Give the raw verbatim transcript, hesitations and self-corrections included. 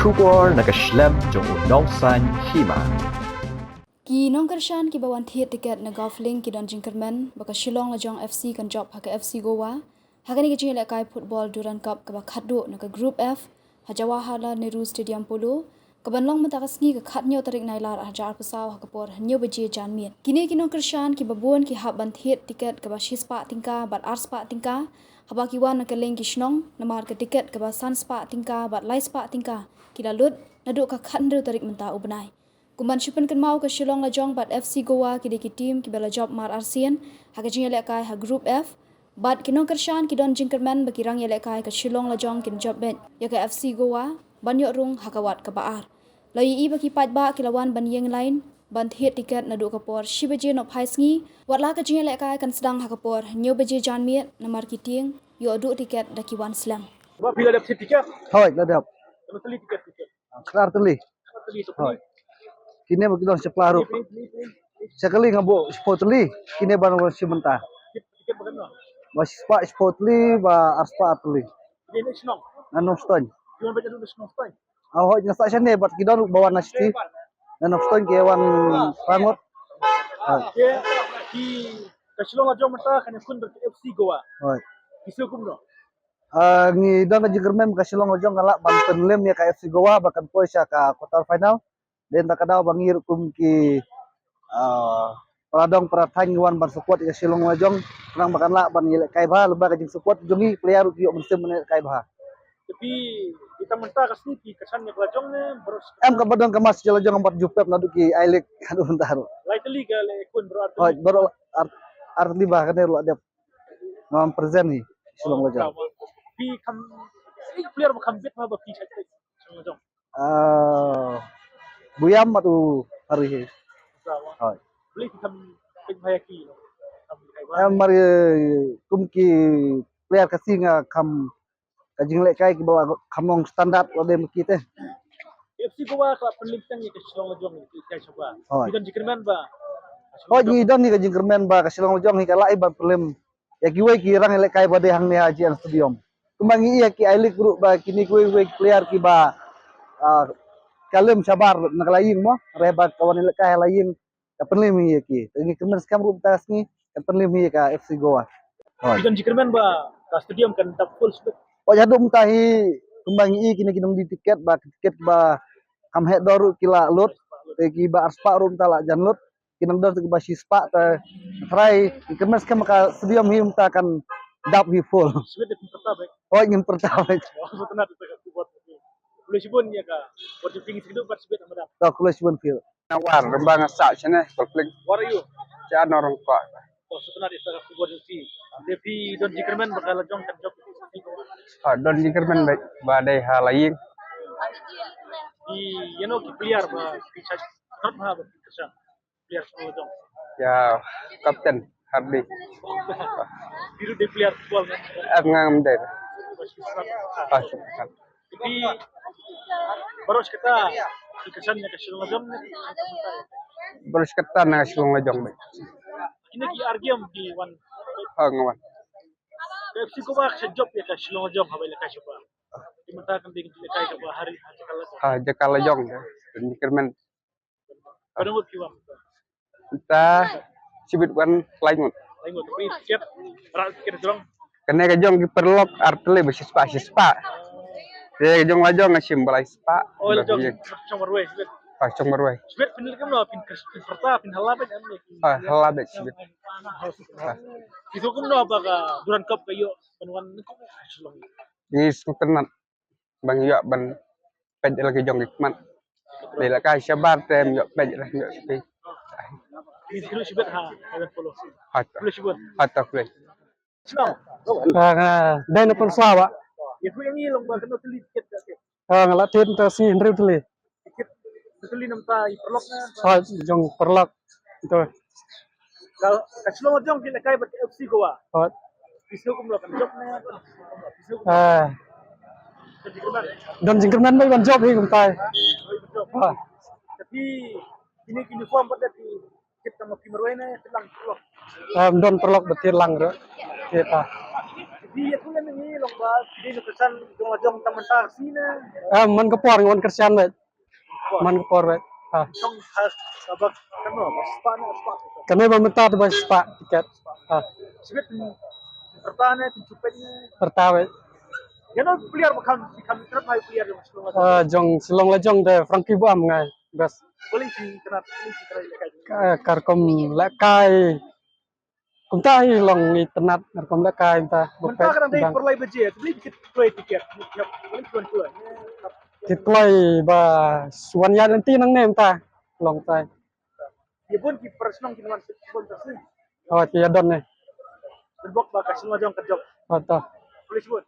Khubor na ka shlem jong u nongsan hima. Ki nongkyrshan kiba wan thied tiket na Golf Link ki don jingkyrmen ba ka Shillong Lajong F C kan jop ha ka F C Goa ha kane ka jingïalehkai football Durand Cup kaba khatduh na ka Group F ha Jawaharlal Nehru Stadium Polo, kaban long mynta ka sngi ka khathynñiew tarik Nailar arhajar arphew saw ha ka por hynñiew baje janmiet. Kine ki nongkyrshan kiba bun ki hap ban thied tiket kaba shispah tyngka bad arspah tyngka haba ki wan na kylleng ki shnong, namar ka tiket kaba sanspah tyngka bad laispah tyngka ki la lut naduh ka khathynriew tarik mynta u bnai. Kumban shu pynkynmaw, ka Shillong Lajong bad F C Goa ki dei ki team kiba la jop mar arsien ha ka jingïalehkai ha Group F. Bad ki nongkyrshan ki don jingkyrmen ba ki rangïalehkai ka Shillong Lajong kin jop beit ïa ka F C Goa ban ïoh rung ha ka wat kaba ar. La ïohi ba ki paidbah ki la wan ban ïeng line ban thied tiket naduh ka por shi baje nohphai sngi. Wat la ka jingïalehkai kan sdang ha ka por hynñiew baje janmiet, namar ki tieng ïoh duh tiket da ki wan slem. Ba phi la dep thied tiket? Hooid, la dep. Kano tylli tiket, tiket? Khatar tylli. Khatar tylli, to. Hooid. Kine ba ki don shipla ruh. Shakali nga buh shiphew tylli. Kine ban wan shi mynta. Tiket ba kano? Ba shispah shiphew tylli, ba arspah ar tylli. Kine ne shnong? Na Nongstoiñ. Ki wan ba jadu na Nongstoiñ? Ah, hooid, nga sah shane bad ki don ruh ba wan na Shiti. Na Nongstoiñ ki wan rangut. Hooid. Ki, ka Shillong Lajong mynta kan ïakhun bad ka F C Goa. Hooid. Ki shu kumno? Ah, ngi don ka jingkyrmen ka Shillong Lajong kan lah ban pynlem ïa ka F C Goa ba kan poi sha ka quarter final. Dei na ka daw ba ngi ruh kum ki, ah, para dong para thaiñ ngi wan ban support ïa ka Shillong Lajong, khnang ba kan lah ban ïalehkai bha, lyngba ka jingsupport jong ngi player ruh ki ïoh mynsiem ban ïalehkai bha. Tapi kita mynta ka sngi ki kyrshan ïa ka Lajong ne baroh? Em, kaba don ka match Lajong bad Jupep naduh ki I-League haduh mynta ruh. Lai tylli ka la ïakhun, baroh ar tylli? Hooid, baroh ar, ar tylli ba kane ruh la dep. Ngam present hi Shillong Lajong. Phi kham, eh, player ba kham bit ma ba phi shait Shillong Lajong? Ah, Buyam bad u Hari hi. Hooid. Balei phi kham peit bha ïa ki? Em, mar kum ki player Khasi nga kham, ka jinglehkai kiba kham long standard lade ma ki te. F C Goa ka la pynlem tang ïa ka Shillong Lajong ïa ka shaba. Hooid. Ki don jingkyrmen ba? Hooid, ngi don ïa ka jingkyrmen ba ka Shillong Lajong hi ka lah ban pynlem ïa kiwei ki rangïalehkai ba dei hangne ha G N Stadium. Kumba ngi ïa ki I-League ruh ba kine kiwei kiwei ki player kiba, ah, ka lem shabar na ka la ïing mo, re ba ka wan ïalehkai ha la ïing. Ka pynlem hi ïa ki. Te ngi kyrmen skhem ruh mynta ka sngi kan pynlem hi ïa ka F C Goa. Hooid. Ki don jingkyrmen ba ka stadium kan dap full split? Hooid, haduh mynta hi kumba ngi i kine ki nongdie tiket ba ki tiket ba kham heh dor ruh ki la lut. Te kiba arspah ruh mynta la jan lut. Ki nang dor te kiba shispah te trai. Ngi kyrmen skhem ka stadium hi mynta kan dap hi full. Shibit da pynpyrta beit? Hooid, ngin pyrta beit. Oh, sngewtynnat ïa ka khubor. Khublei shibun ïa ka khubor jong phi, ngi sngewthuh bad shibit ha madan. To, khublei shibun phi. Nga War, Rembang nga sah shane, Golf Link. War aïu? Sha Nongkrem. To, sngewtynnat ïa ka khubor jong phi. Te phi don jingkyrmen ba ka Lajong kan jop? Ha, don jingkyrmen ba, ba dei ha la ïing. Phi ïano ki player ba phi shait, ha ba phi kyrshan? Player Shillong Lajong. Ïa, captain Hardy. Phi ruh dei player football ne? Em, nga ngam dei. Ba sngewtynnat. Ah, sngewtynnat. Phi, baroh shi katta phi kyrshan na ka Shillong Lajong ne? Baroh shi katta na ka Shillong Lajong beit. Kine ki ar game phi wan? Ha, nga wan. Ka F C Goa ka sa jop ïa ka Shillong Lajong ha ba ïalehkai shaba. Te mynta kan dei ka ïalehkai kaba ha ri, ha jaka Lajong. Ha jaka Lajong, ïa. Don jingkyrmen. Katno ngut phi wan? Mynta shibit wan lai ngut. Lai ngut. Phi tiket, rah tiket jong? Kane ka jong ki paralok ar tylli ba shispah shispah. Te ka jong Lajong nga shim ba lai spah. Oh, Lajong shong marwei shibit. Ah, shong marwei. Shibit phin leh kumno, phin kyrta, phin halla beit em? Ah, halla beit shibit. Ah. Phi sngewthuh kumno ba ka Durand Cup ka ïoh ban wan nyngkong ha Shillong? Ngi sngewtynnat ba ngi ïoh ban peit ïa la ki jong ki khmat. Dei la ka shabar te ym ïoh peit, ym ïoh sngewthuh. Phi sngewthuh shibit ha, ha Polo? Ha ta. Khublei shibun. Ha ta, khublei. Shnong? Ah, nga dei na Pynsla ba. Ïathuh ïa ngi long ba katno tylli tiket ka? Ah, nga la thied mynta sngi hynriew tylli. Tiket hynriew tylli na mynta i paralok ne? Ha, jong paralok. Ito. Ka, ka Shillong Lajong ki lehkai bad ka F C Goa. Hooid. Phi sngew kumno, kan jop ne? Phi sngew kumno? Ah. Don jingkyrmen? Don jingkyrmen beit ban jop hi kumta. Don jingkyrmen. Ah. Te phi, kine ki uniform pat de phi thied tang ma phi marwei ne thied lang paralok? Ah, don paralok ba thied lang ruh. Thied, ah. Te phi ïathuh ïa ngi long Ba ki dei na kyrshan jong la jong tang mynta shi ne. Ah, man ka por nga wan kyrshan bad. Man ka por bad. Ah. Jong ha sabak kano ba spah ne spah. Kane ba mynta te ba spah tiket. Ah. Sibit pyrta ne tin chupet ne. Pyrta bad. Ïano player ba kham kham trap mai player jong Shillong la jong. Ah, jong Shillong la jong de Frankie Buam ngai best. Bali si kenat bali si kenat lekai. Ka- Karkom lekai. Kumta hi long ngi tynat rukom da kai kumta. Mynta ka dang dei pyrlai baje, tbli kit kloi tiket. Kit kloi ba swan ya lenti nang ne mynta. Long tai. Ye bun ki pyrshang ki wan sit bun ta sini. Oh, ki ya don ne. Bok ba ka sini jong ka jok. Oh, to. Police bun.